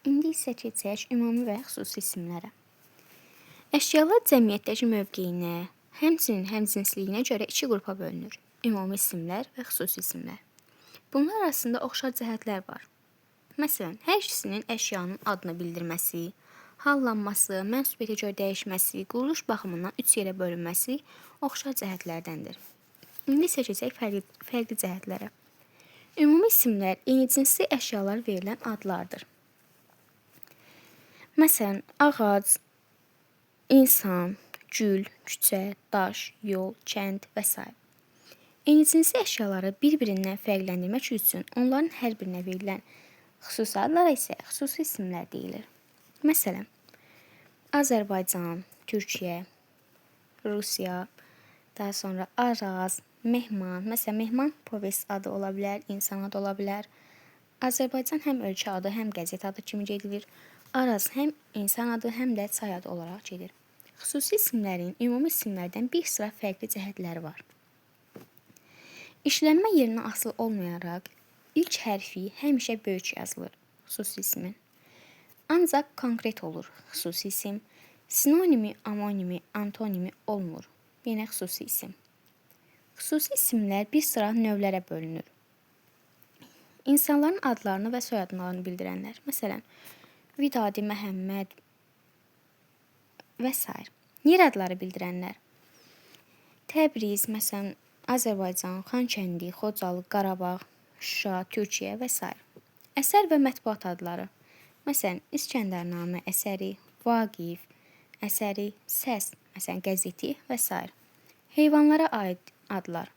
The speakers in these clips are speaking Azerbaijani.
İndi isə keçək ümumi və xüsusi isimlərə. Əşyalar cəmiyyətdəki mövqeyinə, həmçinin həmcinsliyinə görə iki qrupa bölünür: ümumi isimlər və xüsusi isimlər. Bunlar arasında oxşar cəhətlər var. Məsələn, hər ikisinin əşyanın adını bildirməsi, hallanması, mənsubiyyətə görə dəyişməsi, quruluş baxımından üç yerə bölünməsi oxşar cəhətlərdəndir. İndi isə keçək fərqli cəhətlərə. Ümumi isimlər eynicinsi əşyalara verilən adlardır. Məsələn, ağac, insan, gül, küçə, daş, yol, kənd və s. Eynicinsi əşyaları bir-birindən fərqləndirmək üçün onların hər birinə verilən xüsusi adlara isə xüsusi isimlər deyilir. Məsələn, Azərbaycan, Türkiyə, Rusiya, daha sonra Araz, Mehman. Məsələn, Mehman povest adı ola bilər, insan adı ola bilər. Azərbaycan həm ölkə adı, həm qəzet adı kimi gedilir. Araz həm insan adı, həm də çay adı olaraq gedir. Xüsusi isimlərin ümumi isimlərdən bir sıra fərqli cəhətləri var. İşlənmə yerinə asılı olmayaraq ilk hərfi həmişə böyük yazılır xüsusi ismin. Ancaq konkret olur xüsusi isim. Sinonimi, amonimi, antonimi olmur. Yenə xüsusi isim. Xüsusi isimlər bir sıra növlərə bölünür. İnsanların adlarını və soyadlarını bildirənlər. Məsələn, Vidadi, Məhəmməd və s. Yer adları bildirənlər. Təbriz, məsələn, Azərbaycan, Xankəndi, Xocalı, Qarabağ, Şuşa, Türkiyə və s. Əsər və mətbuat adları. Məsələn, İskəndərnamə əsəri, Vaqif əsəri, Səs, məsələn, qəzeti və s. Heyvanlara aid adlar.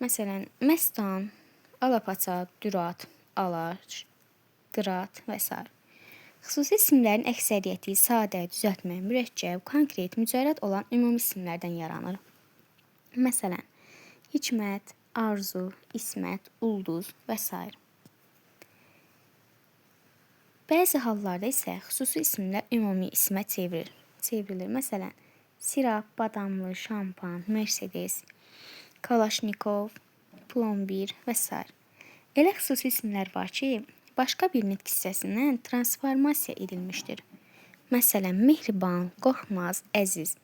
Məsələn, Məstan, Alapaça, Dürat, Alaç, Qırat və s. Xüsusi isimlərin əksəriyyəti sadə, düzəltmə, mürəkkəb, konkret, mücərrəd olan ümumi isimlərdən yaranır. Məsələn, Hikmət, Arzu, İsmət, Ulduz və s. Bəzi hallarda isə xüsusi isimlər ümumi isimə çevrilir. Məsələn, Sirap, Badamlı, Şampan, Mercedes, Kalaşnikov, Plombir və s. Elə xüsusi isimlər var ki, başqa bir nitq hissəsindən transformasiya edilmişdir. Məsələn, mehriban, qorxmaz, əziz.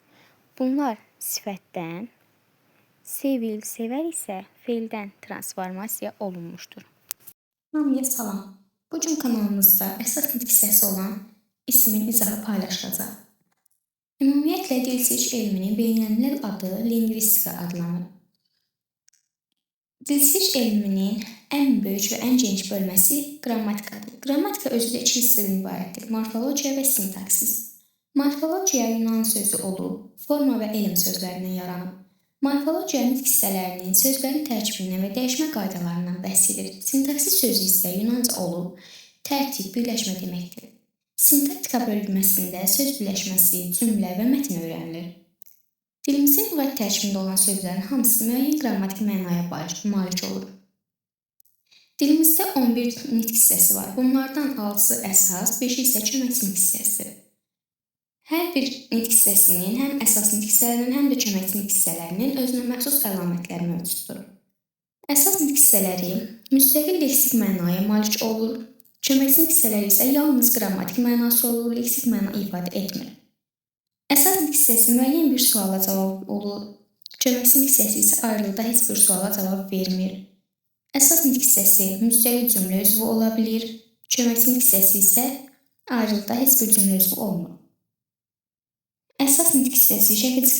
Bunlar sifətdən, sevil, sevər isə feildən transformasiya olunmuşdur. Hamıya salam. Bu gün kanalımızda əsas nitq hissəsi olan ismin izahı paylaşılacaq. Ümumiyyətlə, dilseç elminin beynəlmiləl adı lingvistika adlanır. Dilseç elminin ən böyük və ən geniş bölməsi qrammatikadır. Qrammatika özü də iki hissədən ibarətdir: morfologiya və sintaksis. Morfologiya Yunan sözü olub, forma və elm sözlərindən yaranıb. Morfologiya nitq hissələrinin, sözlərin tərkibindən və dəyişmə qaydalarından bəhs edir. Sintaksis sözü isə Yunanca olub, tərtib, birləşmə deməkdir. Sintaktika bölməsində söz birləşməsi, cümlə və mətn öyrənilir. Dilimizin lüğət tərkibində olan sözlərin hamısı müəyyən qrammatik mənaya malik olur. Dilimizdə 11 nitq hissəsi var. Bunlardan 6-sı əsas, 5-i isə köməkçi nitq hissəsidir. Hər bir nitq hissəsinin həm əsas nitq hissələrinin, həm də köməkçi nitq hissələrinin özünə məxsus əlamətləri mövcuddur. Əsas nitq hissələri müstəqil leksik mənaya malik olur. Köməkçi nitq hissələri isə yalnız qrammatik mənası olur, leksik məna ifadə etmir. Əsas nitq hissəsi müəyyən bir suala cavab olur. Köməkçi nitq hissəsi isə ayrılıqda heç bir suala cavab vermir. Əsas nitq hissəsi müstəqil cümlə üzvü ola bilir. Köməkçi nitq hissəsi isə ayrılıqda heç bir cümlə üzvü olmur. Əsas nitq hissəsi şəkilçi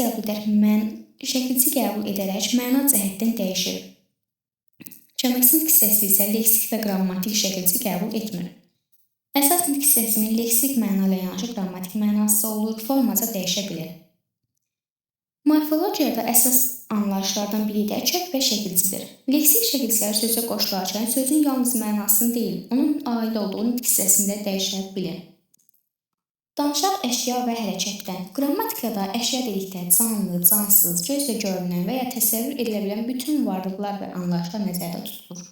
qəbul edərək məna cəhətdən dəyişir. Köməkçi nitq hissəsi isə leksik və qrammatik şəkilçi qəbul etmir. Əsas nitq hissəsinin leksik məna ilə yanaşı qrammatik mənası olur, formaca dəyişə bilir. Morfologiyada əsas anlayışlardan biri də kök və şəkilçidir. Leksik şəkilçilər sözə qoşularkən sözün yalnız mənasını deyil, onun aid olduğu nitq hissəsində dəyişə bilir. Danışaq əşya və hərəkətdən. Qrammatikada əşya dedikdə canlı, cansız, gözlə görünən və ya təsəvvür edilə bilən bütün varlıqlar və anlayışlar nəzərdə tutulur.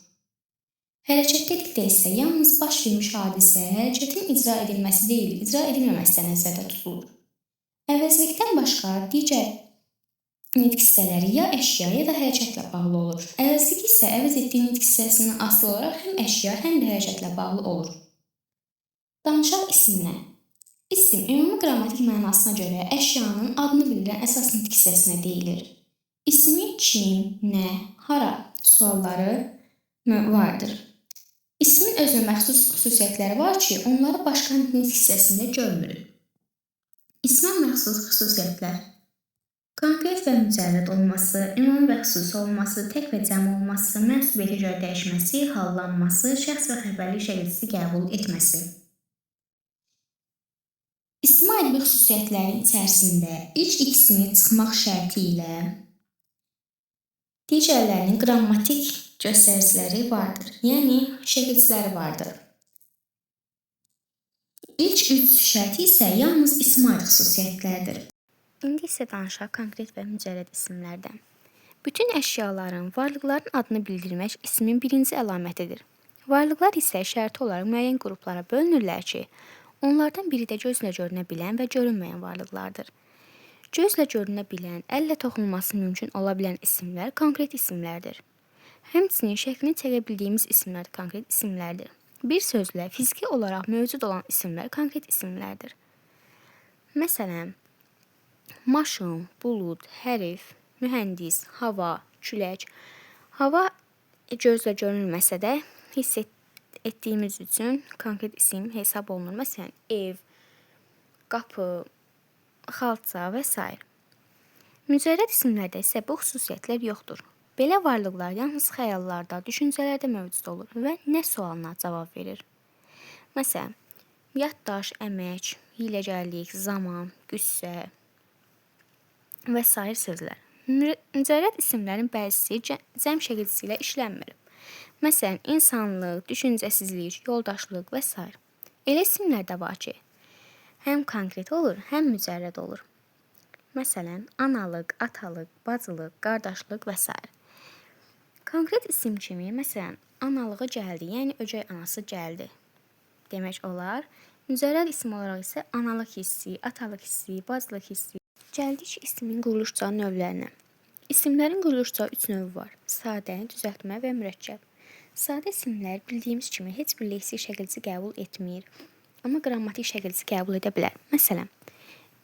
Hərəkət dedikdə isə yalnız baş vermiş hadisə, hərəkətin icra edilməsi deyil, icra edilməməsi də nəzərdə tutulur. Əvəzlikdən başqa digər nitq hissələri ya əşya, ya da hərəkətlə bağlı olur. Əvəzlik isə əvəz etdiyi nitq hissəsindən asılı olaraq həm əşya, həm də hərəkətlə bağlı olur. Danışaq isimdən. İsim ümumi qrammatik mənasına görə əşyanın adını bildirən əsas nitq hissəsinə deyilir. İsmi kim, nə, hara sualları vardır. İsmin özünə məxsus xüsusiyyətləri var ki, onları başqa nitq hissəsində görmürük. İsmə məxsus xüsusiyyətlər: konkret və mücərrəd olması, ümumi və xüsusi olması, tək və cəm olması, mənsubiyyətə görə dəyişməsi, hallanması, şəxs və xəbərlik şəkilçisi qəbul etməsi. İsmə aid bu xüsusiyyətlərin içərisində ilk ikisini çıxmaq şərti ilə digərlərinin qrammatik göstəriciləri vardır, yəni şəkilçiləri vardır. İlk üç şərti isə yalnız ismə aid xüsusiyyətlərdir. İndi isə danışaq konkret və mücərrəd isimlərdən. Bütün əşyaların, varlıqların adını bildirmək ismin birinci əlamətidir. Varlıqlar isə şərti olaraq müəyyən qruplara bölünürlər ki, onlardan biri də gözlə görünə bilən və görünməyən varlıqlardır. Gözlə görünə bilən, əllə toxunulması mümkün ola bilən isimlər konkret isimlərdir. Həmçinin şəklini çəkə bildiyimiz isimlər də konkret isimlərdir. Bir sözlə, fiziki olaraq mövcud olan isimlər konkret isimlərdir. Məsələn, maşın, bulud, hərf, mühəndis, hava, külək. Hava gözlə görünməsə də hiss etdiyimiz üçün konkret isim hesab olunur. Məsələn, ev, qapı, xalça və s. Mücərrəd isimlərdə isə bu xüsusiyyətlər yoxdur. Belə varlıqlar yalnız xəyallarda, düşüncələrdə mövcud olur və nə sualına cavab verir. Məsələn, yaddaş, əmək, hiyləgərlik, zaman, qüssə və sair sözlər. Mücərrəd isimlərin bəzisi cəm şəkilçisi ilə işlənmir. Məsələn, insanlıq, düşüncəsizlik, yoldaşlıq və s. Elə isimlər də var ki, həm konkret olur, həm mücərrəd olur. Məsələn, analıq, atalıq, bacılıq, qardaşlıq və s. Konkret isim kimi, məsələn, analığı gəldi, yəni ögey anası gəldi demək olar. Mücərrəd isim olaraq isə analıq hissi, atalıq hissi, bacılıq hissi. Gəldik ismin quruluşca növlərinə. İsimlərin quruluşca 3 növü var: sadə, düzəltmə və mürəkkəb. Sadə isimlər bildiyimiz kimi heç bir leksik şəkilçi qəbul etmir, amma qrammatik şəkilçi qəbul edə bilər. Məsələn,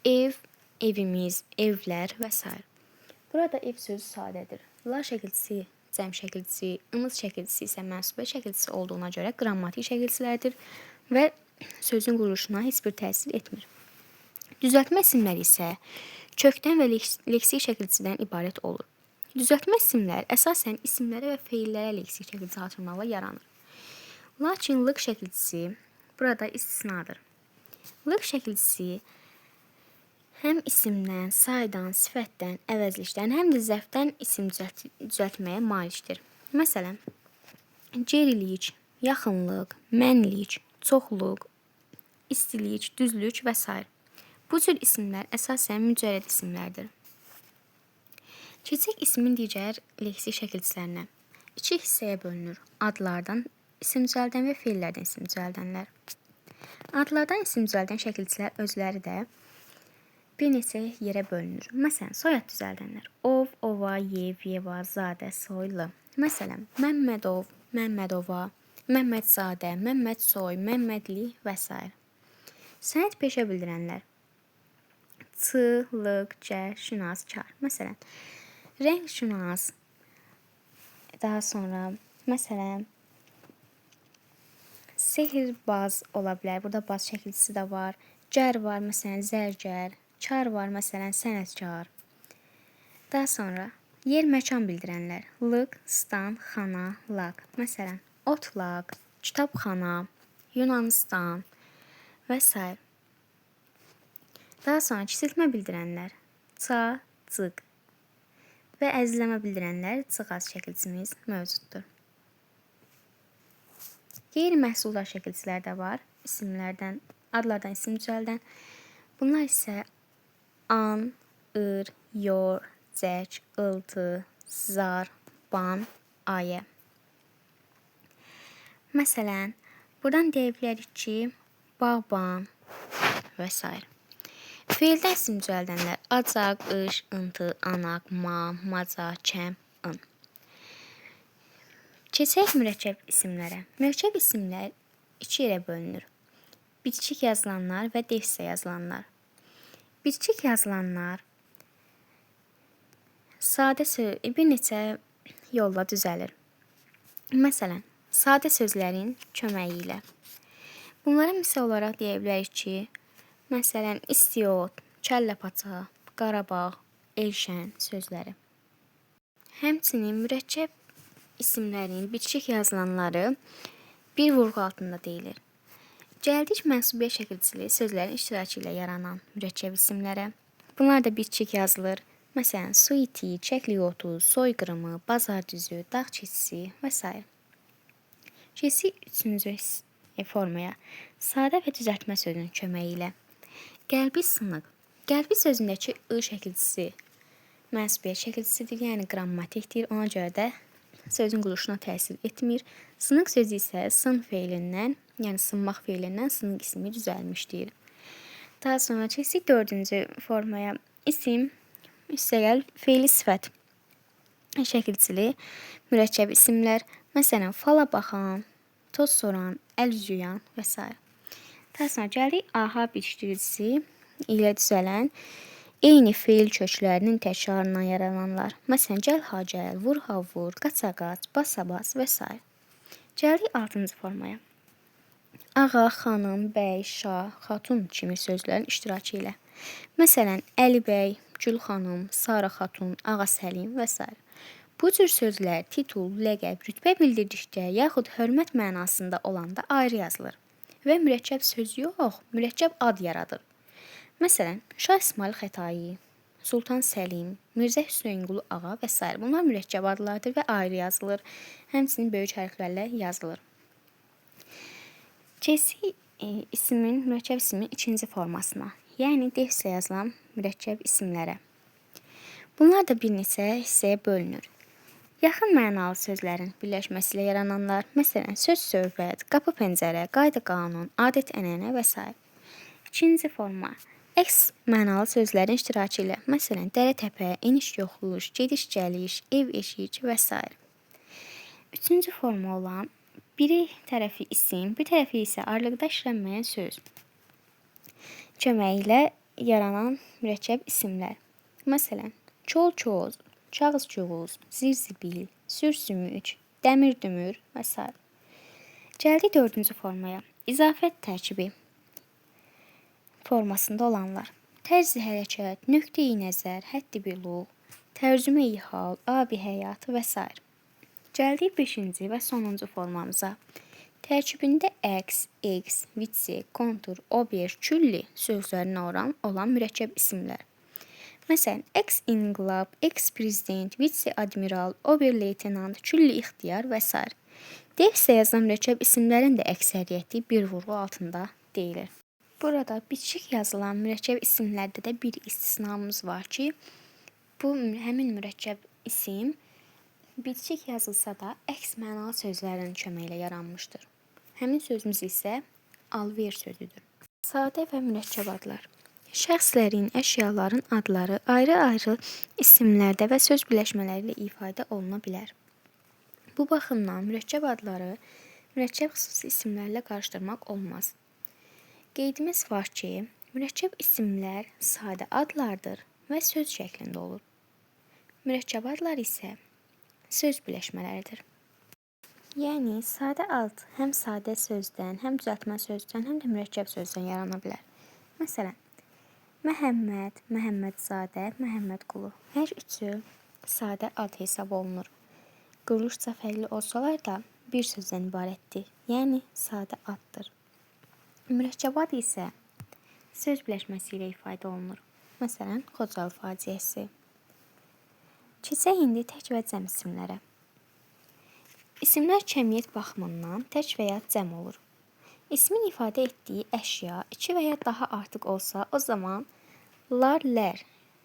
ev, evimiz, evlər və s. Burada ev sözü sadədir. La şəkilçisi cəm şəkilçisi, ımız şəkilçisi isə mənsubiyyət şəkilçisi olduğuna görə qrammatik şəkilçilərdir və sözün quruluşuna heç bir təsir etmir. Düzəltmə isimləri isə kökdən və leksik şəkilçidən ibarət olur. Düzəltmə isimlər əsasən isimlərə və feillərə leksik şəkilçi artırmaqla yaranır. Lakin lıq şəkilçisi burada istisnadır. Lıq şəkilçisi həm isimdən, saydan, sifətdən, əvəzlikdən, həm də zərfdən isim düzəltməyə malikdir. Məsələn, gerilik, yaxınlıq, mənlik, çoxluq, istilik, düzlük və s. Bu cür isimlər əsasən mücərrəd isimlərdir. Keçək ismin digər leksik şəkilçilərinə. İki hissəyə bölünür. Adlardan isim düzəldən və feillərdən isim düzəldənlər. Adlardan isim düzəldən şəkilçilər özləri də bir neçə yerə bölünür. Məsələn, soyad düzəldənlər. Ov, ova, yev, yeva, zadə, soylu. Məsələn, Məmmədov, Məmmədova, Məmmədzadə, Məmmədsoy, Məmmədli və s. Sənət peşə bildirənlər. Ç, lıq, cə, şünas, kar. Məsələn, rəngşünas, daha sonra, məsələn, sehirbaz ola bilər. Burada baz şəkilçisi də var. Cər var, məsələn, zərgər. Kar var, məsələn, sənətkar. Daha sonra yer məkan bildirənlər. Lıq, stan, xana, laq. Məsələn, otlaq, kitabxana, Yunanistan və s. Daha sonra kiçiltmə bildirənlər. Ça, cıq və əzizləmə bildirənlər cığaz şəkilçimiz mövcuddur. Qeyri-məhsuldar şəkilçilər də var. İsimlərdən, adlardan isim düzəldən. Bunlar isə an, ır, yor, cək, ıltı, zar, ban, ayə. Məsələn, buradan deyə bilərik ki, bağban və s. Feildən isim düzəldənlər acaq, ış, ıntı, anaq, ma, maca, kəm, ın. Keçək mürəkkəb isimlərə. Mürəkkəb isimlər iki yerə bölünür. Bitişik yazılanlar və defislə yazılanlar. Bitişik yazılanlar sadə söz bir neçə yolla düzəlir. Məsələn, sadə sözlərin köməyi ilə. Bunlara misal olaraq deyə bilərik ki, məsələn, istiot, kəlləpaça, Qarabağ, Elşən sözləri. Həmçinin mürəkkəb isimlərin bitişik yazılanları bir vurğu altında deyilir. Gəldik mənsubiyyət şəkilçili sözlərin iştirakı ilə yaranan mürəkkəb isimlərə. Bunlar da bitişik yazılır. Məsələn, su iti, çəkli otu, soyqırımı, bazar düzü, dağ keçisi və s. Keçik üçüncü formaya. Sadə və düzəltmə sözünün köməyi ilə. Qəlbi sınıq. Qəlbi sözündəki ı şəkilçisi mənsubiyyət şəkilçisidir, yəni qrammatikdir. Ona görə də sözün quruluşuna təsir etmir. Sınıq sözü isə sın feilindən, yəni sınmaq feilindən sınıq ismi düzəlmişdir. Daha sonra keçdik dördüncü formaya. İsim, üstəgəl feili sifət şəkilçili mürəkkəb isimlər. Məsələn, fala baxan, toz soran, əl üz yuyan və s. Daha sonra gəldik aha bitişdiricisi ilə düzələn eyni feil köklərinin təkrarından yarananlar. Məsələn, gəl ha gəl, vur ha vur, qaça qaç, basa bas və s. Gəldik altıncı formaya. Ağa, xanım, bəy, şah, xatun kimi sözlərin iştirakı ilə. Məsələn, Əli bəy, Gül xanım, Sara xatun, Ağa Səlim və s. Bu cür sözlər titul, ləqəb, rütbə bildirdikdə yaxud hörmət mənasında olanda ayrı yazılır və mürəkkəb söz yox, mürəkkəb ad yaradır. Məsələn, Şah İsmayıl Xətai, Sultan Səlim, Mirzə Hüseynqulu Ağa və s. Bunlar mürəkkəb adlardır və ayrı yazılır. Həmçinin böyük hərflərlə yazılır. Keçdik ismin, mürəkkəb ismin ikinci formasına, yəni defislə yazılan mürəkkəb isimlərə. Bunlar da bir neçə hissəyə bölünür. Yaxın mənalı sözlərin birləşməsi ilə yarananlar, məsələn, söz söhbət, qapı pəncərə, qayda qanun, adət ənənə və s. İkinci forma, əks mənalı sözlərin iştirakı ilə, məsələn, dərə təpə, eniş yoxuş, gediş gəliş, ev eşik və s. Üçüncü forma olan biri tərəfi isim, bir tərəfi isə ayrılıqda işlənməyən söz köməyi ilə yaranan mürəkkəb isimlər. Məsələn, kol koz, kağız kuğuz, zirzibil, sürsümük, dəmir dümür və s. Gəldik dördüncü formaya. İzafət tərkibi formasında olanlar. Tərzi hərəkət, nöqteyi nəzər, həddi büluğ, tərcümeyi hal, abi həyat və s. Gəldik beşinci və sonuncu formamıza. Tərkibində əks, eks, vitse, kontur, ober, külli sözlərinə olan mürəkkəb isimlər. Məsələn, eks-inqilab, eks-prezident, vitse-admiral, ober-leytenant, külli ixtiyar və s. Defislə yazılan mürəkkəb isimlərin də əksəriyyəti bir vurğu altında deyilir. Burada bitişik yazılan mürəkkəb isimlərdə də bir istisnamız var ki, bu həmin mürəkkəb isim bitişik yazılsa da əks mənalı sözlərin köməyi ilə yaranmışdır. Həmin sözümüz isə alver sözüdür. Sadə və mürəkkəb adlar. Şəxslərin, əşyaların adları ayrı-ayrı isimlərdə və söz birləşmələri ilə ifadə oluna bilər. Bu baxımdan mürəkkəb adları mürəkkəb xüsusi isimlərlə qarışdırmaq olmaz. Qeydimiz var ki, mürəkkəb isimlər sadə adlardır və söz şəklində olur. Mürəkkəb adlar isə söz birləşmələridir. Yəni sadə ad həm sadə sözdən, həm düzəltmə sözdən, həm də mürəkkəb sözdən yarana bilər. Məsələn, Məhəmməd, Məhəmmədzadə, Məhəmmədqulu. Hər üçü sadə ad hesab olunur. Quruluşca fərqli olsalar da bir sözdən ibarətdir. Yəni sadə addır. Mürəkkəb ad isə söz birləşməsi ilə ifadə olunur. Məsələn, Xocalı faciəsi. Keçək indi tək və cəm isimlərə. İsimlər kəmiyyət baxımından tək və ya cəm olur. İsmin ifadə etdiyi əşya iki və ya daha artıq olsa, o zaman lar, lər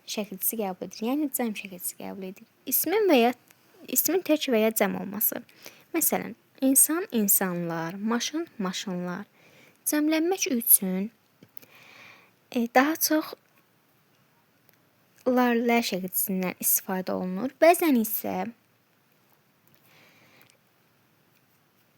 şəkilçisi qəbul edilir. Yəni cəm şəkilçisi qəbul edilir. İsmin və ya ismin tək və ya cəm olması. Məsələn, insan, insanlar, maşın, maşınlar. Cəmlənmək üçün daha çox lar, lər şəkilçisindən istifadə olunur. Bəzən isə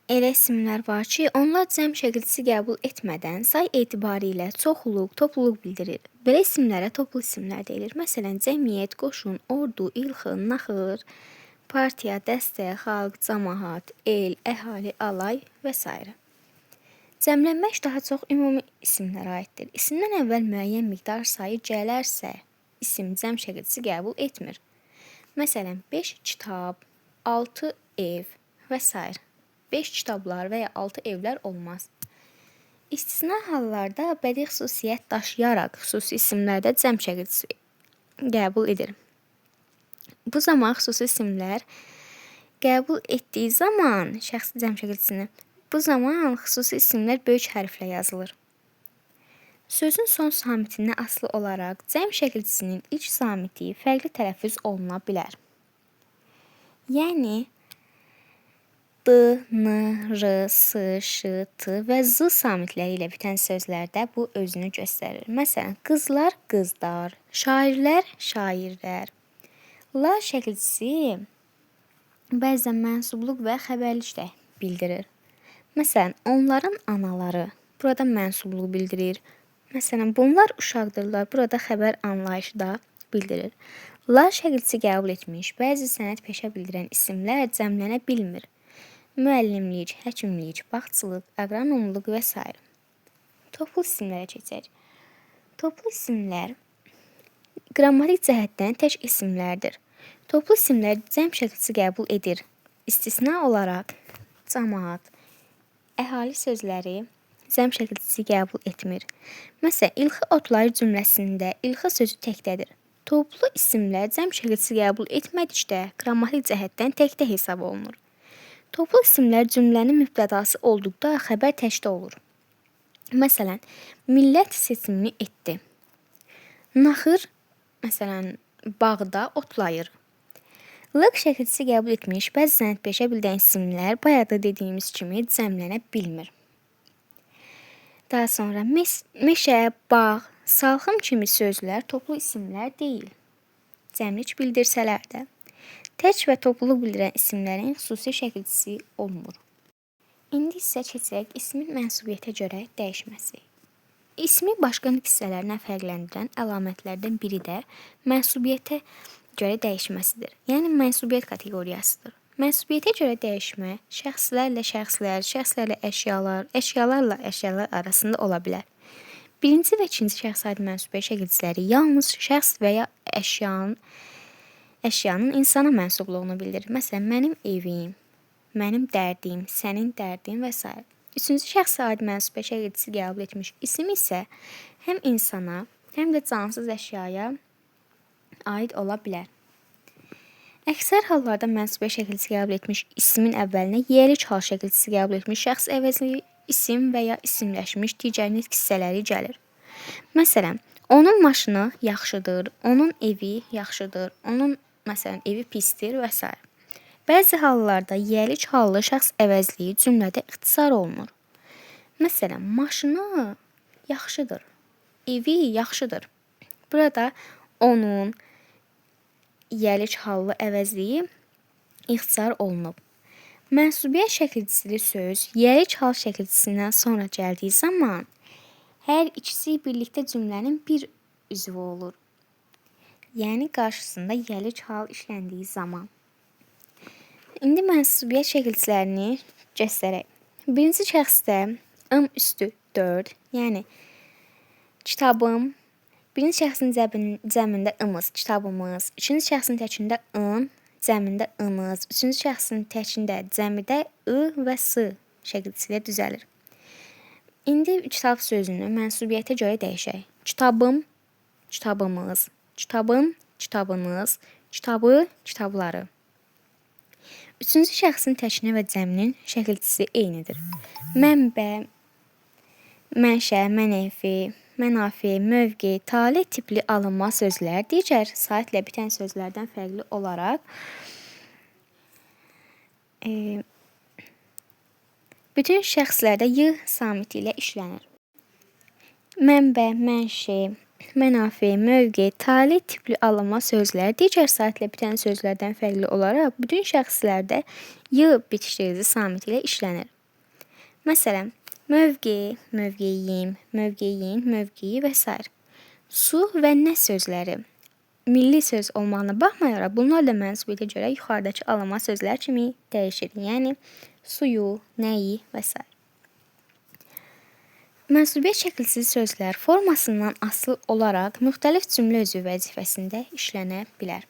Elə isimlər var ki, onlar cəm şəkilçisi qəbul etmədən say etibarilə çoxluq, topluluq bildirir. Belə isimlərə toplu isimlər deyilir. Məsələn, cəmiyyət, qoşun, ordu, ilxı, naxır, partiya, dəstə, xalq, camaat, el, əhali, alay və s. Cəmlənmək daha çox ümumi isimlərə aiddir. İsimdən əvvəl müəyyən miqdar sayı gələrsə, isim cəm şəkilçisi qəbul etmir. Məsələn, 5 kitab, 6 ev və s. 5 kitablar və ya 6 evlər olmaz. İstisna hallarda bədii xüsusiyyət daşıyaraq xüsusi isimlərdə cəm şəkilçisi qəbul edir. Bu zaman xüsusi isimlər qəbul etdiyi zaman şəxsi cəm şəkilçisini, bu zaman xüsusi isimlər böyük hərflə yazılır. Sözün son samitindən asılı olaraq cəm şəkilçisinin ilk samiti fərqli tələffüz oluna bilər. Yəni D, N, R, S, Ş, T və Z samitləri ilə bitən sözlərdə bu özünü göstərir. Məsələn, qızlar, qızdar, şairlər, şairlər. La şəkilçisi bəzən mənsubluq və xəbərlik də bildirir. Məsələn, onların anaları burada mənsubluq bildirir. Məsələn, bunlar uşaqdırlar. Burada xəbər anlayışı da bildirir. La şəkilçisi qəbul etmiş bəzi sənət peşə bildirən isimlər cəmlənə bilmir. Müəllimlik, həkimlik, bağçılıq, aqronomluq və s. Toplu isimlərə keçək. Toplu isimlər qrammatik cəhətdən tək isimlərdir. Toplu isimlər cəm şəkilçisi qəbul edir. İstisna olaraq camaat, əhali sözləri cəm şəkilçisi qəbul etmir. Məsələn, ilxı otları cümləsində ilxı sözü təkdədir. Toplu isimlər cəm şəkilçisi qəbul etmədikdə qrammatik cəhətdən təkdə hesab olunur. Toplu isimlər cümlənin mübtədası olduqda xəbər təkdə olur. Məsələn, millət seçimini etdi. Naxır, məsələn, bağda otlayır. Lıq şəkilçisi qəbul etmiş bəzi sənət peşə bildirən isimlər bayaq da dediyimiz kimi cəmlənə bilmir. Daha sonra meşə, bağ, salxım kimi sözlər toplu isimlər deyil. Cəmlik bildirsələr də. Tək və topluluq bildirən isimlərin xüsusi şəkilçisi olmur. İndi isə keçək ismin mənsubiyyətə görə dəyişməsi. İsmi başqa nitq hissələrindən fərqləndirən əlamətlərdən biri də mənsubiyyətə görə dəyişməsidir. Yəni mənsubiyyət kateqoriyasıdır. Mənsubiyyətə görə dəyişmə şəxslərlə şəxslər, şəxslərlə əşyalar, əşyalarla əşyalar arasında ola bilər. Birinci və ikinci şəxsə aid mənsubiyyət şəkilçiləri yalnız şəxs və ya əşyanın insana mənsubluğunu bildirir. Məsələn, mənim evim, mənim dərdim, sənin dərdin və s. Üçüncü şəxsə aid mənsubiyyət şəkilçisi qəbul etmiş isim isə həm insana, həm də cansız əşyaya aid ola bilər. Əksər hallarda mənsubiyyət şəkilçisi qəbul etmiş ismin əvvəlinə yiyəlik hal şəkilçisi qəbul etmiş şəxs əvəzli isim və ya isimləşmiş digər nitq hissələri gəlir. Məsələn, onun maşını yaxşıdır, onun evi yaxşıdır, onun məsələn, evi pisdir və s. Bəzi hallarda yiyəlik hallı şəxs əvəzliyi cümlədə ixtisar olunur. Məsələn, maşını yaxşıdır, evi yaxşıdır. Burada onun yiyəlik hallı əvəzliyi ixtisar olunub. Mənsubiyyət şəkilçisili söz yiyəlik hal şəkilçisindən sonra gəldiyi zaman hər ikisi birlikdə cümlənin bir üzvü olur. Yəni qarşısında yiyəlik hal işləndiyi zaman. İndi mənsubiyyət şəkilçilərini göstərək. Birinci şəxsdə ım üstü 4, yəni kitabım, birinci şəxsin cəmində ımız, kitabımız, ikinci şəxsin təkində ın, cəmində ınız, üçüncü şəxsin təkində cəmidə ı və s şəkilçisi ilə düzəlir. İndi kitab sözünü mənsubiyyətə görə dəyişək. Kitabım, kitabımız, kitabın, kitabınız, kitabı, kitabları. Üçüncü şəxsin təkini və cəminin şəkilçisi eynidir. Mənbə, mənşə, mənefi, mənafi, mövqe, tale tipli alınma sözlər digər saitlə bitən sözlərdən fərqli olaraq bütün şəxslərdə y samiti ilə işlənir. Mənbə, mənşe, mənafi, mövqe, tale tipli alınma sözlər digər saitlə bitən sözlərdən fərqli olaraq bütün şəxslərdə y bitişdirici samiti ilə işlənir. Məsələn, mövqe, mövqeyim, mövqeyin, mövqeyi və s. Su və nə sözləri milli söz olmağına baxmayaraq, bunlar da mənsubiyyətə görə yuxarıdakı alınma sözlər kimi dəyişir. Yəni suyu, nəyi və s. Mənsubiyyət şəkilsiz sözlər formasından asılı olaraq müxtəlif cümlə üzvü vəzifəsində işlənə bilər.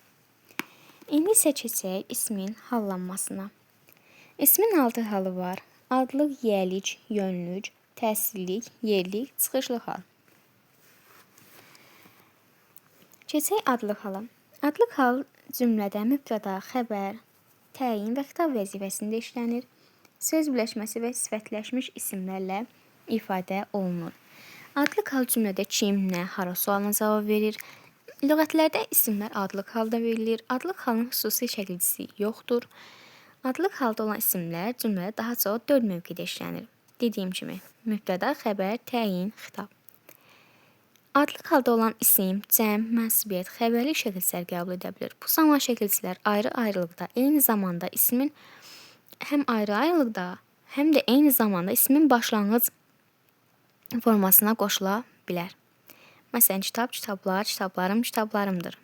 İndi isə keçək ismin hallanmasına. İsmin 6 halı var. Adlıq, yiyəlik, yönlük, təsirlik, yerlik, çıxışlıq hal. Keçək adlıq hala. Adlıq hal cümlədə mübtəda, xəbər, təyin və xitab vəzifəsində işlənir. Söz birləşməsi və sifətləşmiş isimlərlə ifadə olunur. Adlıq hal cümlədə kim, nə, hara sualına cavab verir. Lüğətlərdə isimlər adlıq halda verilir. Adlıq halın xüsusi şəkilcisi yoxdur. Adlıq halda olan isimlər cümlədə daha çox 4 mövqedə işlənir. Dediyim kimi, mübtəda, xəbər, təyin, xitab. Adlıq halda olan isim, cəm, mənsubiyyət, xəbərlik şəkilçiləri qəbul edə bilər. Bu zaman şəkilçilər ayrı-ayrılıqda eyni zamanda ismin həm ayrı-ayrılıqda, həm də eyni zamanda ismin başlanğıc formasına qoşula bilər. Məsələn, kitab, kitablar, kitablarım, kitablarımdır.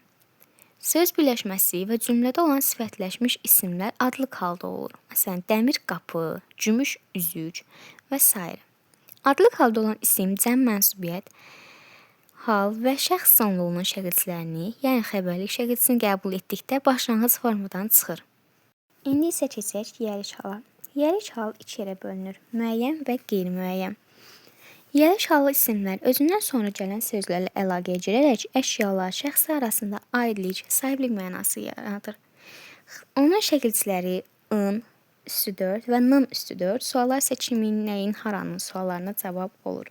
Söz birləşməsi və cümlədə olan sifətləşmiş isimlər adlıq halda olur. Məsələn, dəmir qapı, gümüş üzük və s. Adlıq halda olan isim, cəm, mənsubiyyət, hal və şəxs sonluğunun şəkilçilərini, yəni xəbərlik şəkilçisini qəbul etdikdə başlanğıc formadan çıxır. İndi isə keçək yiyəlik hala. Yiyəlik hal iki yerə bölünür: müəyyən və qeyri-müəyyən. Yiyəlik hallı isimlər özündən sonra gələn sözlərlə əlaqəyə girərək əşyalar, şəxslər arasında aidlik, sahiblik mənası yaradır. Onun şəkilçiləri ın, üstü 4 və nın üstü 4, suallar isə kimin, nəyin, haranın suallarına cavab olur.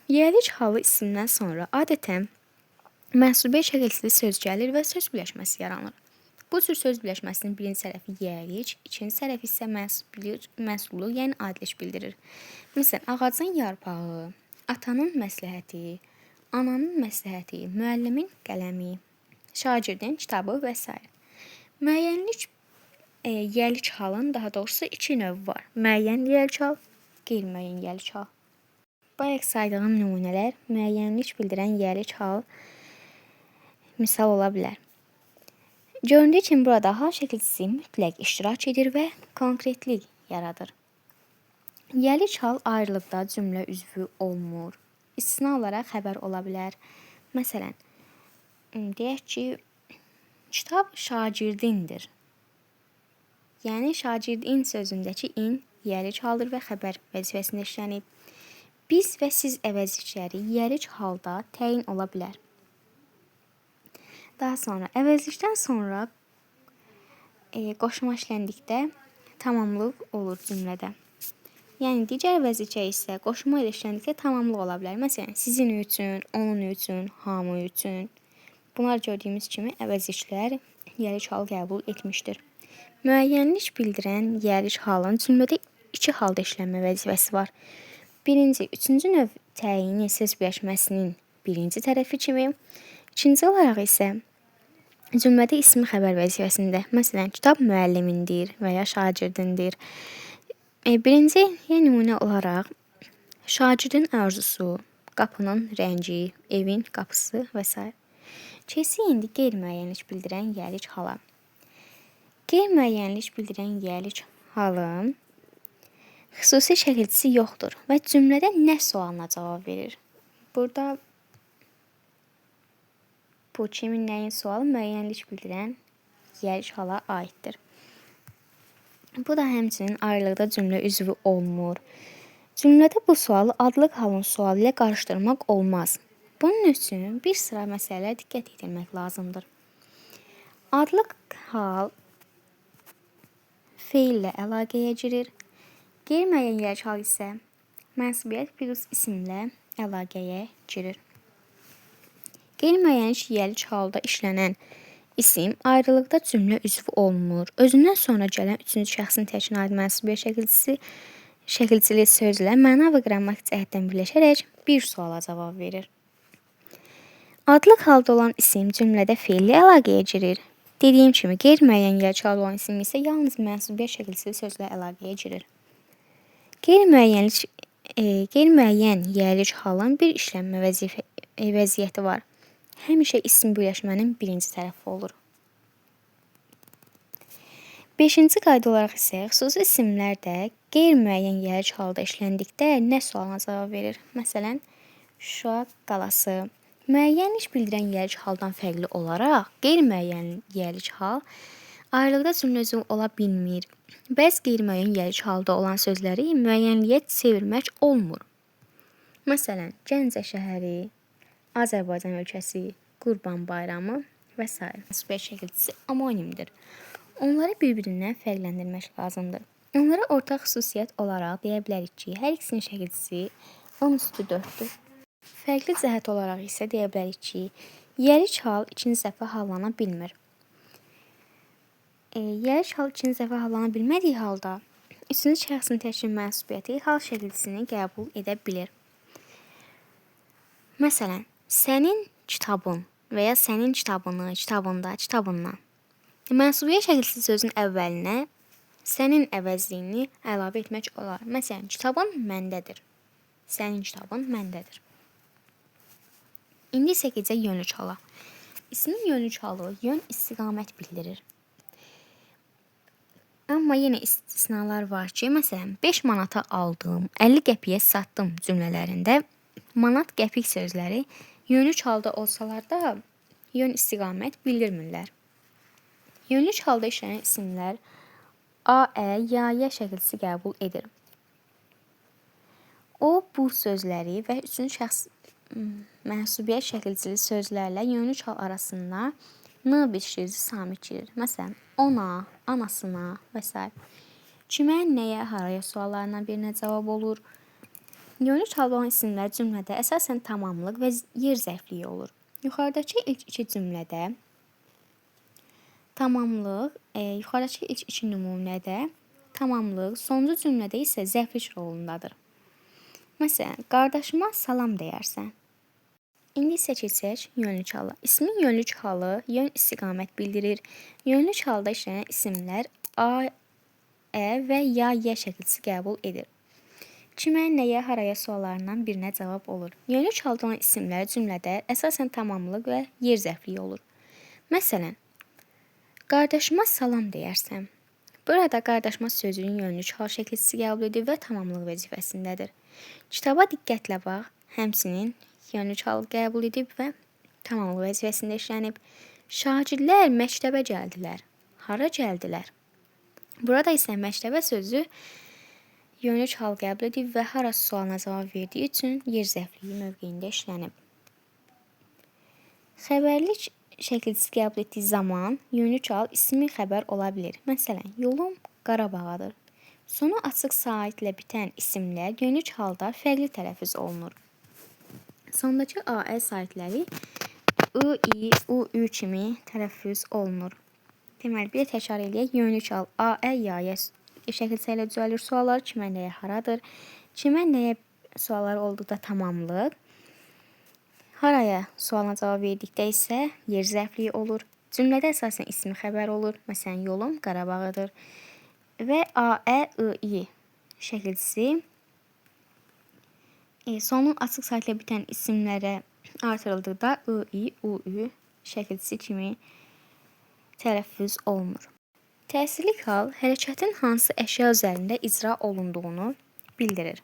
Yiyəlik halı isimdən sonra adətən mənsubiyyət şəkilçili söz gəlir və söz birləşməsi yaranır. Bu cür söz birləşməsinin birinci tərəfi yiyəlik, ikinci tərəfi isə mənsubluq, yəni aidlik bildirir. Məsələn, ağacın yarpağı, atanın məsləhəti, ananın məsləhəti, müəllimin qələmi, şagirdin kitabı və s. Müəyyənlik yiyəlik halın, daha doğrusu iki növü var. Müəyyən yiyəlik hal, qeyri-müəyyən yiyəlik hal. Bayaq saydığım nümunələr müəyyənlik bildirən yiyəlik hal misal ola bilər. Göründüyü kimi burada hal şəkilçisi mütləq iştirak edir və konkretlik yaradır. Yiyəlik hal ayrılıqda cümlə üzvü olmur. İstisna olaraq xəbər ola bilər. Məsələn, deyək ki, kitab şagirdindir. Yəni şagirdin sözündəki in yiyəlik haldır və xəbər vəzifəsində işlənib. Biz və siz əvəzlikləri yiyəlik halda təyin ola bilər. Daha sonra əvəzlikdən sonra qoşma işləndikdə tamamlıq olur cümlədə. Yəni digər əvəzlikə isə qoşma ilə işləndikdə tamamlıq ola bilər. Məsələn, sizin üçün, onun üçün, hamı üçün. Bunlar gördüyümüz kimi əvəzliklər yiyəlik hal qəbul etmişdir. Müəyyənlik bildirən yiyəlik halın cümlədə iki halda işlənmə vəzifəsi var. Birinci, üçüncü növ təyini söz birləşməsinin birinci tərəfi kimi, ikinci olaraq isə cümlədə ismi xəbər vəzifəsində. Məsələn, kitab müəllimindir və ya şagirdindir. Birinci nümunə olaraq şagirdin arzusu, qapının rəngi, evin qapısı və s. Keçək indi qeyri-müəyyənlik bildirən yiyəlik hala. Qeyri-müəyyənlik bildirən yiyəlik halın xüsusi şəkilçisi yoxdur və cümlədə nə sualına cavab verir. Burada bu kimin, nəyin sualı müəyyənlik bildirən yiyəlik hala aiddir. Bu da həmçinin ayrılıqda cümlə üzvü olmur. Cümlədə bu sualı adlıq halın sualı ilə qarışdırmaq olmaz. Bunun üçün bir sıra məsələlərə diqqət yetirmək lazımdır. Adlıq hal feillə əlaqəyə girir. Qeyri-müəyyən yiyəlik hal isə mənsubiyyət plus isimlə əlaqəyə girir. Qeyri-müəyyənlik yiyəlik halda işlənən isim ayrılıqda cümlə üzvü olmur. Özündən sonra gələn üçüncü şəxsin təkinə aid mənsubiyyət şəkilçisi şəkilçili sözlə məna və qrammatik cəhətdən birləşərək bir suala cavab verir. Adlıq halda olan isim cümlədə feillə əlaqəyə girir. Dediyim kimi, qeyri-müəyyən yiyəlik halda olan isim isə yalnız mənsubiyyət şəkilçili sözlə əlaqəyə girir. Qeyri-müəyyən yiyəlik halın bir işlənmə vəziyyəti var. Həmişə isim birləşmənin birinci tərəfi olur. Beşinci qayda olaraq isə xüsusi isimlər də qeyri-müəyyən yiyəlik halda işləndikdə nə sualına cavab verir? Məsələn, Şuşa qalası. Müəyyənlik bildirən yiyəlik haldan fərqli olaraq qeyri-müəyyən yiyəlik hal ayrılıqda cümlə üzvü ola bilmir. Bəzi qeyri-müəyyən yiyəlik halda olan sözləri müəyyənliyə çevirmək olmur. Məsələn, Gəncə şəhəri, Azərbaycan ölkəsi, Qurban Bayramı və sair. Mənsubiyyət şəkilçisi omonimdir. Onları bir-birindən fərqləndirmək lazımdır. Onlara ortaq xüsusiyyət olaraq deyə bilərik ki, hər ikisinin şəkilçisi 10 üstü 4-dür. Fərqli cəhət olaraq isə deyə bilərik ki, yiyəlik hal ikinci dəfə hallana bilmir. Yiyəlik hal ikinci dəfə hallana bilmədiyi halda üçüncü şəxsin təkil mənsubiyyəti hal şəkilçisini qəbul edə bilir. Məsələn, sənin kitabın və ya sənin kitabını, kitabında, kitabından. Mənsubiyyət şəkilçisi sözün əvvəlinə sənin əvəzliyini əlavə etmək olar. Məsələn, kitabın məndədir. Sənin kitabın məndədir. İndi isə keçək yönlük hala. İsmin yönlük halı yön istiqamət bildirir. Amma yenə istisnalar var ki, məsələn, 5 manata aldım, 50 qəpiyə satdım cümlələrində manat, qəpik sözləri yönlük halda olsalar da yön istiqamət bildirmirlər. Yönlük halda işlənən isimlər A, Ə, ya, Y şəkilçisi qəbul edir. O, bu sözləri və üçüncü şəxs mənsubiyyət şəkilçili sözlərlə yönlük hal arasında N bitişdirici samit girir. Məsələn, ona, anasına və s. Kimə, nəyə, haraya suallarından birinə cavab olur. Yönlük halda olan isimlər cümlədə əsasən tamamlıq və yer zərfliyi olur. Yuxarıdakı ilk iki cümlədə tamamlıq, yuxarıdakı ilk iki nümunədə tamamlıq, sonuncu cümlədə isə zərflik rolundadır. Məsələn, qardaşıma salam deyərsən. İndi isə keçək yönlük hala. İsmin yönlük halı yön istiqamət bildirir. Yönlük halda işlənən isimlər A, Ə və ya, Y şəkilçisi qəbul edir. Kimə, nəyə, haraya suallarından birinə cavab olur. Yönlük halda olan isimlər cümlədə əsasən tamamlıq və yer zərfliyi olur. Məsələn, qardaşıma salam deyərsən. Burada qardaşıma sözünün yönlük hal şəkilçisi qəbul edir və tamamlıq vəzifəsindədir. Kitaba diqqətlə bax, həmçinin yönlük hal qəbul edib və tamamlıq vəzifəsində işlənib. Şagirdlər məktəbə gəldilər. Hara gəldilər? Burada isə məktəbə sözü yönlük hal qəbul edib və hara sualına cavab verdiyi üçün yer zərfliyi mövqeyində işlənib. Xəbərlik şəkilçisi qəbul etdiyi zaman yönlük hal ismi xəbər ola bilir. Məsələn, yolum Qarabağadır. Sonu açıq saitlə bitən isimlər yönlük halda fərqli tələffüz olunur. Sondakı AE saitləri I, I, U, Ü kimi tələffüz olunur. Deməli, bir təkrar eləyək. Yönlük hal A, Ə, ya, Y şəkilçisi ilə düzəlir suallar. Kimə, nəyə, haradır? Kimə, nəyə sualları olduqda tamamlıq. Haraya sualına cavab verdikdə isə yer zərfliyi olur. Cümlədə əsasən ismi xəbər olur. Məsələn, yolum Qarabağadır. Və A, Ə, I, I şəkilçisi sonu açıq saitlə bitən isimlərə artırıldıqda I, I, U, Ü şəkilçisi kimi tələffüz olunur. Təsirlik hal hərəkətin hansı əşya üzərində icra olunduğunu bildirir.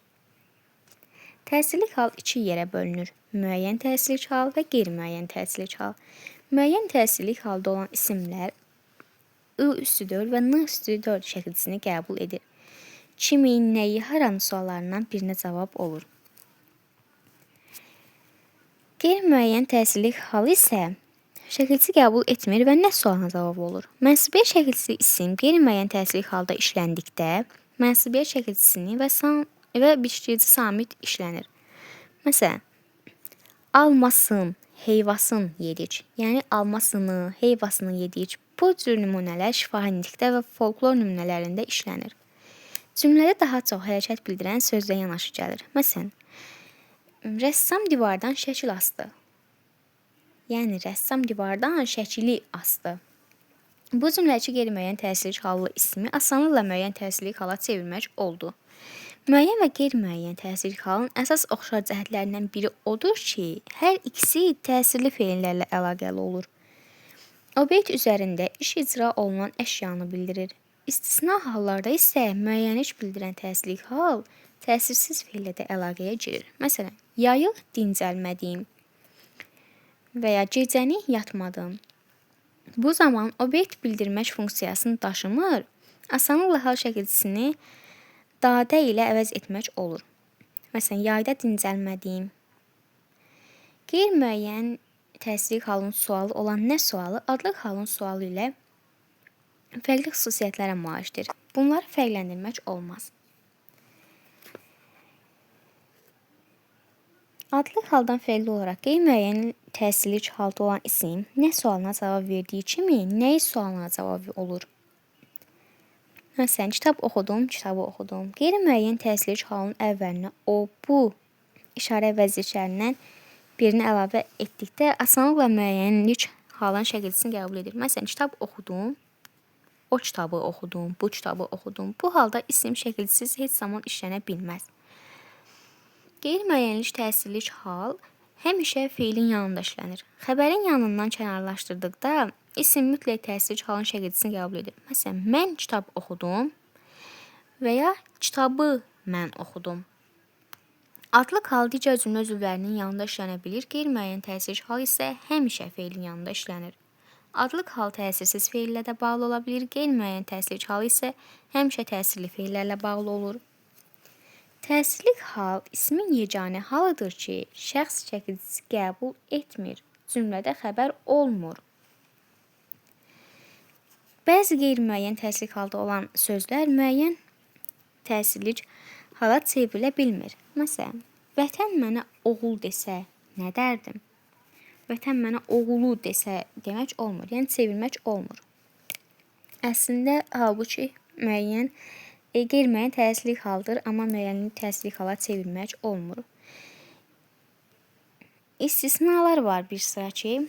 Təsirlik hal iki yerə bölünür. Müəyyən təsirlik hal və qeyri-müəyyən təsirlik hal. Müəyyən təsirlik halda olan isimlər I üstü 4 və N üstü 4 şəkilçisini qəbul edir. Kimin, nəyi, haranı suallarından birinə cavab olur. Qeyri-müəyyən təsirlik halı isə şəkilçisi qəbul etmir və nə sualına cavab olur. Mənsubiyyət şəkilçisi isim qeyri-müəyyən təsirlik halda işləndikdə mənsubiyyət şəkilçisini və bitişdirici samit işlənir. Məsələn, almasın, heyvasın yedik. Yəni almasını, heyvasını yedik. Bu cür nümunələr şifahi nitqdə və folklor nümunələrində işlənir. Cümlədə daha çox hərəkət bildirən sözlə yanaşı gəlir. Məsələn, rəssam divardan şəkil asdı. Yəni rəssam divardan şəkili asdı. Bu cümlədəki qeyri-müəyyən təsirlik hallı ismi asanlıqla müəyyən təsirlik hala çevirmək oldu. Müəyyən və qeyri-müəyyən təsirli halın əsas oxşar cəhətlərindən biri odur ki, hər ikisi təsirli feillərlə əlaqəli olur. Obyekt üzərində iş icra olunan əşyanı bildirir. İstisna hallarda isə müəyyənlik bildirən təsirli hal təsirsiz feillə də əlaqəyə girir. Məsələn, yayı dincəlmədiyim və ya gecəni yatmadım. Bu zaman obyekt bildirmək funksiyasını daşımır, asanlıqla hal şəkilçisini dadə ilə əvəz etmək olur. Məsələn, yayda dincəlmədiyim. Qeyri-müəyyən təsirli halın sualı olan nə sualı adlıq halın sualı ilə fərqli xüsusiyyətlərə malikdir. Bunları fərqləndirmək olmaz. Adlıq haldan fərqli olaraq qeyri-müəyyən təsirli halda olan isim nə sualına cavab verdiyi kimi nəyi sualına cavab olur. Məsələn, kitab oxudum, kitabı oxudum. Qeyri-müəyyən təsirli halın əvvəlinə o, bu işarə vəzifələrindən birini əlavə etdikdə asanlıqla müəyyənlik halın şəkilçisini qəbul edir. Məsələn, kitab oxudum, o kitabı oxudum, bu kitabı oxudum. Bu halda isim şəkilçisiz heç zaman işlənə bilməz. Qeyri-müəyyənlik təsirli hal həmişə feilin yanında işlənir. Xəbərin yanından kənarlaşdırdıqda isim mütləq təsirli halın şəkilçisini qəbul edir. Məsələn, mən kitab oxudum və ya kitabı mən oxudum. Adlıq hal digər cümlə üzvlərinin yanında işlənə bilir. Qeyri-müəyyən təsirli hal isə həmişə feilin yanında işlənir. Adlıq hal təsirsiz feillə də bağlı ola bilir. Qeyri-müəyyən təsirli hal isə həmişə təsirli feillərlə bağlı olur. Təsirli hal ismin yeganə halıdır ki, şəxs şəkilçisi qəbul etmir, cümlədə xəbər olmur. Bəzi qeyri-müəyyən təsirli halda olan sözlər müəyyən təsirli hala çevrilə bilmir. Məsələn, vətən mənə oğul desə nə dərdim? Vətən mənə oğulu desə demək olmur, yəni çevirmək olmur. Əslində, halbuki müəyyən qeyri-müəyyən təsirli haldır, amma müəyyən təsirli hala çevirmək olmur. İstisnalar var bir sıra ki,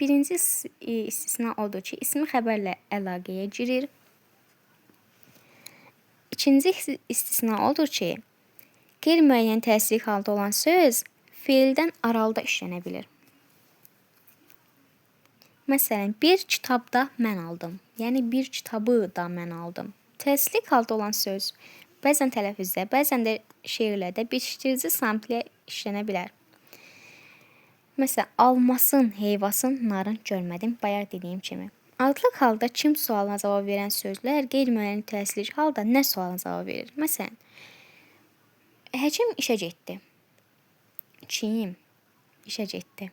birinci istisna odur ki, ismi xəbərlə əlaqəyə girir. İkinci istisna odur ki, qeyri-müəyyən təsirli halda olan söz feildən aralıda işlənə bilir. Məsələn, bir kitabda mən aldım. Yəni, bir kitabı da mən aldım. Təsirli halda olan söz bəzən tələffüzdə, bəzən də şeirlərdə bitişdirici samitlə işlənə bilər. Məsələn, almasın, heyvasın, narın görmədim, bayaq dediyim kimi. Adlıq halda kim sualına cavab verən sözlər qeyri-müəyyən təsirli halda nə sualına cavab verir? Məsələn, həkim işə getdi. Kim işə getdi?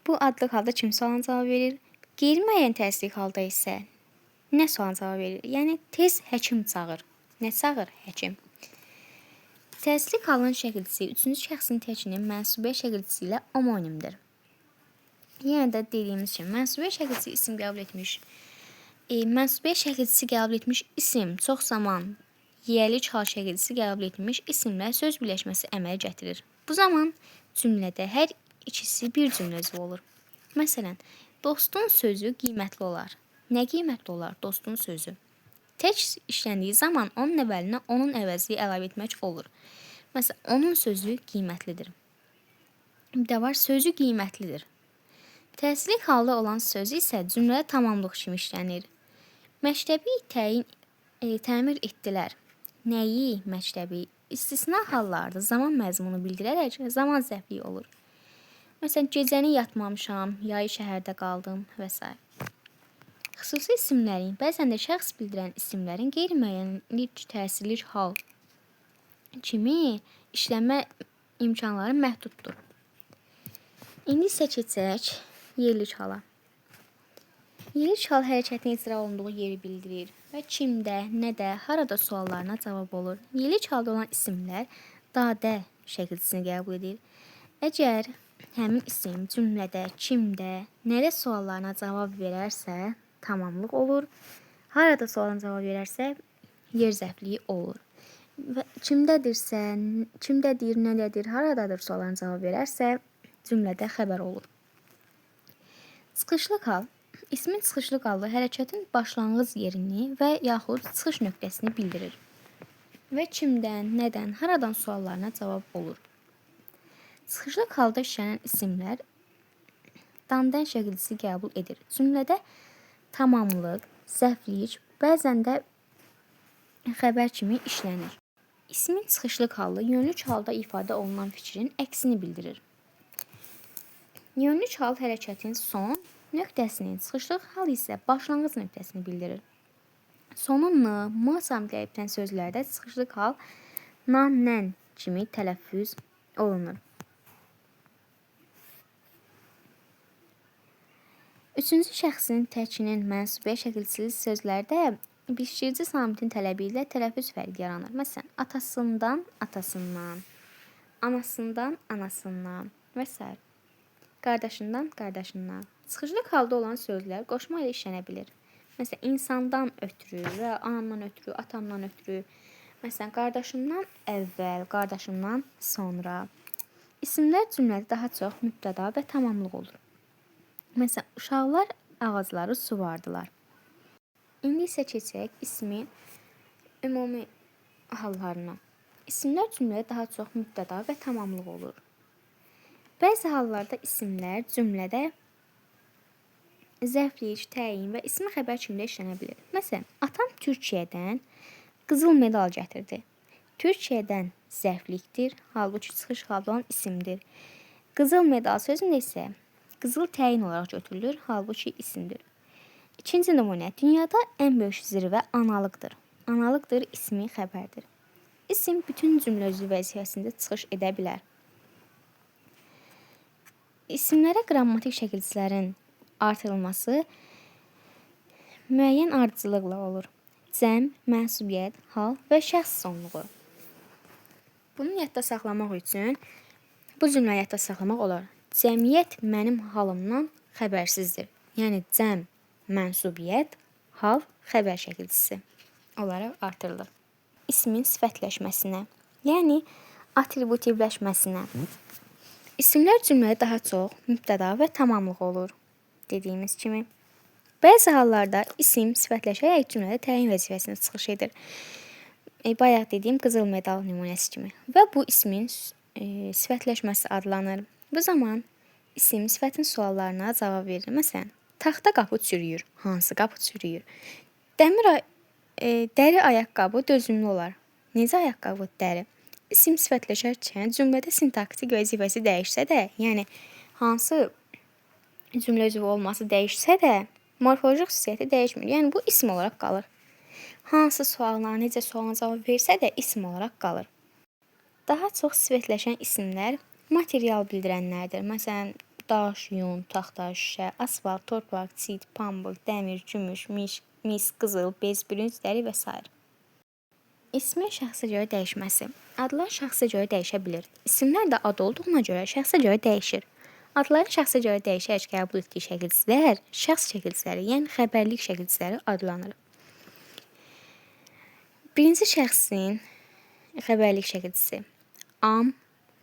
Bu adlıq halda kim sualına cavab verir? Qeyri-müəyyən təsirli halda isə nə sualına cavab verir? Yəni, tez həkim çağır. Nə çağır? Həkim. Təsirli halın şəkilçisi üçüncü şəxsin təkinin mənsubiyyət şəkilçisi ilə homonimdir. Yenə də dediyimiz kimi, mənsubiyyət şəkilçisi isim qəbul etmiş, mənsubiyyət şəkilçisi qəbul etmiş isim çox zaman yiyəlik hal şəkilçisi qəbul etmiş isimlə söz birləşməsi əmələ gətirir. Bu zaman cümlədə hər ikisi bir cümlə üzvü olur. Məsələn, dostun sözü qiymətli olar. Nə qiymətli olar? Dostun sözü. Tək işləndiyi zaman onun əvvəlinə onun əvəzliyi əlavə etmək olur. Məsələn, onun sözü qiymətlidir. Bir də var, sözü qiymətlidir. Təsirli halda olan sözü isə cümlədə tamamlıq kimi işlənir. Məktəbi təmir etdilər. Nəyi? Məktəbi. İstisna hallarda zaman məzmunu bildirərək zaman zərfliyi olur. Məsələn, gecəni yatmamışam, yayı şəhərdə qaldım və s. Xüsusi isimlərin, bəzən də şəxs bildirən isimlərin qeyri-müəyyənlik təsirli hal kimi işlənmə imkanları məhduddur. İndi isə keçək yerlik hala. Yerlik hal hərəkətin icra olunduğu yeri bildirir və kimdə, nədə, harada suallarına cavab olur. Yerlik halda olan isimlər dadə şəkilçisini qəbul edir. Əgər həmin isim cümlədə, kimdə, nədə suallarına cavab verərsə, tamamlıq olur. Harada sualına cavab verərsə, yer zərfliyi olur. Və kimdədirsə, kimdədir, nədədir, haradadır suallarına cavab verərsə, cümlədə xəbər olur. Çıxışlıq hal. İsmin çıxışlıq halı hərəkətin başlanğıc yerini və yaxud çıxış nöqtəsini bildirir. Və kimdən, nədən, haradan suallarına cavab olur. Çıxışlıq halda işlənən isimlər dandən şəkilçisi qəbul edir. Cümlədə tamamlıq, zərflik, bəzən də xəbər kimi işlənir. İsmin çıxışlıq halı yönlük halda ifadə olunan fikrin əksini bildirir. Yönlük hal hərəkətin son nöqtəsini, çıxışlıq hal isə başlanğıc nöqtəsini bildirir. Sonu n, m samitləri bitən sözlərdə çıxışlıq hal nan, nən kimi tələffüz olunur. Üçüncü şəxsin təkinin mənsubiyyət şəkilçili sözlərdə bitişdirici samitin tələbi ilə tələffüz fərqi yaranır. Məsələn, atasından, atasından, anasından, anasından və s. Qardaşından, qardaşından. Çıxışlıq halda olan sözlər qoşma ilə işlənə bilir. Məsələn, insandan ötürü və anamdan ötürü, atamdan ötürü. Məsələn, qardaşımdan əvvəl, qardaşımdan sonra. İsimlər cümlədə daha çox mübtəda və tamamlıq olur. Məsələn, uşaqlar ağacları suvardılar. İndi isə keçək ismin ümumi hallarına. İsimlər cümlədə daha çox mübtəda və tamamlıq olur. Bəzi hallarda isimlər cümlədə zərflik, təyin və ismi xəbər kimi də işlənə bilir. Məsələn, atam Türkiyədən qızıl medal gətirdi. Türkiyədən zərflikdir, halbuki çıxış halda olan isimdir. Qızıl medal sözündə isə qızıl təyin olaraq götürülür, halbuki isimdir. İkinci nümunə, dünyada ən böyük zirvə analıqdır. Analıqdır ismi xəbərdir. İsim bütün cümlə üzvü vəzifəsində çıxış edə bilər. İsimlərə qrammatik şəkilçilərin artırılması müəyyən ardıcıllıqla olur. Cəm, mənsubiyyət, hal və şəxs sonluğu. Bunu yadda saxlamaq üçün bu cümləni yadda saxlamaq olar. Cəmiyyət mənim halımdan xəbərsizdir. Yəni cəm, mənsubiyyət, hal, xəbər şəkilçisi olaraq artırılır. İsmin sifətləşməsinə, yəni atributivləşməsinə. İsimlər cümlədə daha çox mübtəda və tamamlıq olur, dediyimiz kimi. Bəzi hallarda isim sifətləşərək cümlədə təyin vəzifəsində çıxış edir. Bayaq dediyim qızıl medal nümunəsi kimi. Və bu ismin sifətləşməsi adlanır. Bu zaman isim sifətin suallarına cavab verir. Məsələn, taxta qapı çürüyür. Hansı qapı çürüyür? Dəri ayaqqabı dözümlü olar. Necə ayaqqabı? Dəri. İsim sifətləşərkən cümlədə sintaktik vəzifəsi dəyişsə də, yəni hansı cümlə üzvü olması dəyişsə də, morfoloji xüsusiyyəti dəyişmir. Yəni bu isim olaraq qalır. Hansı sualına, necə sualına cavab versə də isim olaraq qalır. Daha çox sifətləşən isimlər material bildirənlərdir. Məsələn, daş, yun, taxta, şüşə, asfalt, torpaq, çit, pambıq, dəmir, gümüş, mis, qızıl, bez, bürünc, dəri və s. İsmin şəxsə görə dəyişməsi. Adlar şəxsə görə dəyişə bilir. İsimlər də ad olduğuna görə şəxsə görə dəyişir. Adların şəxsə görə dəyişərək qəbul etdiyi şəkilçilər şəxs şəkilçiləri, yəni xəbərlik şəkilçiləri adlanır. Birinci şəxsin xəbərlik şəkilçisi am,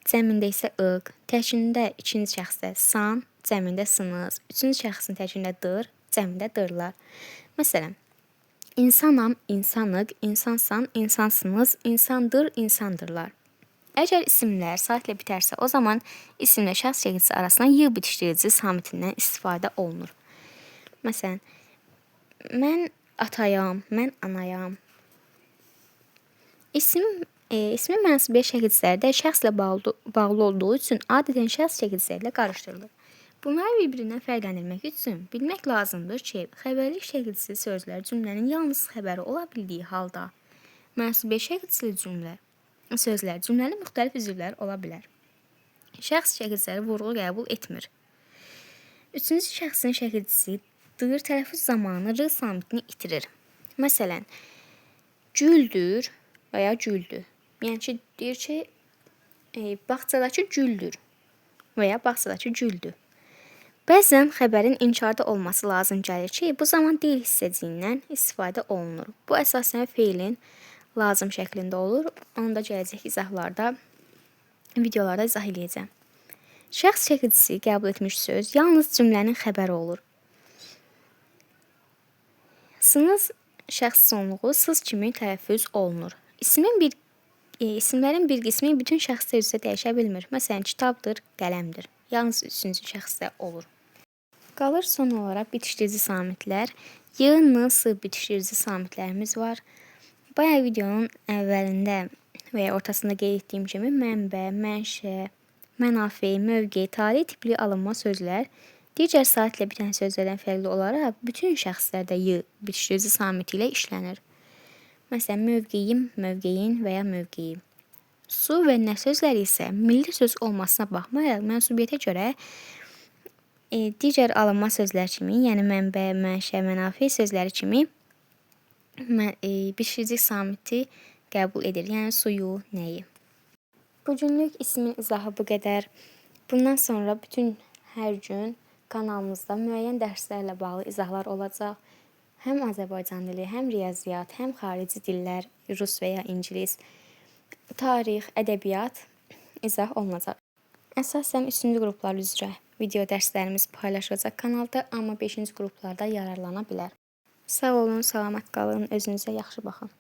cəmində isə ıq, təkində ikinci şəxsdə san, cəmində sınız, üçüncü şəxsin təkində dır, cəmində dırlar. Məsələn, insanam, insanıq, insansan, insansınız, insandır, insandırlar. Əgər isimlər saitlə bitərsə, o zaman isimlə şəxs şəkilçisi arasına y bitişdirici samitindən istifadə olunur. Məsələn, mən atayam, mən anayam. İsmin mənsubiyyət şəkilçiləri də şəxslə bağlı olduğu üçün adətən şəxs şəkilçiləri ilə qarışdırılır. Bunları bir-birindən fərqləndirmək üçün bilmək lazımdır ki, xəbərlik şəkilçisi sözlər cümlənin yalnız xəbəri ola bildiyi halda mənsubiyyət şəkilçili sözlər cümlənin müxtəlif üzvləri ola bilər. Şəxs şəkilçiləri vurğu qəbul etmir. Üçüncü şəxsin şəkilçisi dır tələffüz zamanı r samitini itirir. Məsələn, güldür və ya güldü. Yəni ki, deyir ki, bağçadakı güldür və ya bağçadakı güldü. Bəzən xəbərin inkarda olması lazım gəlir ki, bu zaman deyil hissəciyindən istifadə olunur. Bu əsasən feilin lazım şəklində olur. Onu da gələcək izahlarda, videolarda izah eləyəcəm. Şəxs şəkilçisi qəbul etmiş söz yalnız cümlənin xəbəri olur. Sınız şəxs sonluğu sız kimi tələffüz olunur. İsmin bir isimlərin bir qismi bütün şəxslər üzrə dəyişə bilmir. Məsələn, kitabdır, qələmdir. Yalnız üçüncü şəxsdə olur. Qalır son olaraq bitişdirici samitlər. Y, N, S bitişdirici samitlərimiz var. Bayaq videonun əvvəlində və ya ortasında qeyd etdiyim kimi mənbə, mənşə, mənafe, mövqe, tale tipli alınma sözlər digər saitlə bitən sözlərdən fərqli olaraq bütün şəxslərdə y bitişdirici samiti ilə işlənir. Məsələn, mövqeyim, mövqeyin və ya mövqeyi. Su və nə sözləri isə milli söz olmasına baxmayaraq mənsubiyyətə görə digər alınma sözlər kimi, yəni mənbə, mənşə, mənafe sözləri kimi bitişdirici samiti qəbul edir. Yəni suyu, nəyi. Bugünlük ismin izahı bu qədər. Bundan sonra bütün hər gün kanalımızda müəyyən dərslərlə bağlı izahlar olacaq. Həm Azərbaycan dili, həm riyaziyyat, həm xarici dillər, rus və ya ingilis, tarix, ədəbiyyat izah olunacaq. Əsasən 3-cü qruplar üzrə video dərslərimiz paylaşılacaq kanalda, amma 5-ci qruplarda yararlana bilər. Sağ olun, salamat qalın, özünüzə yaxşı baxın.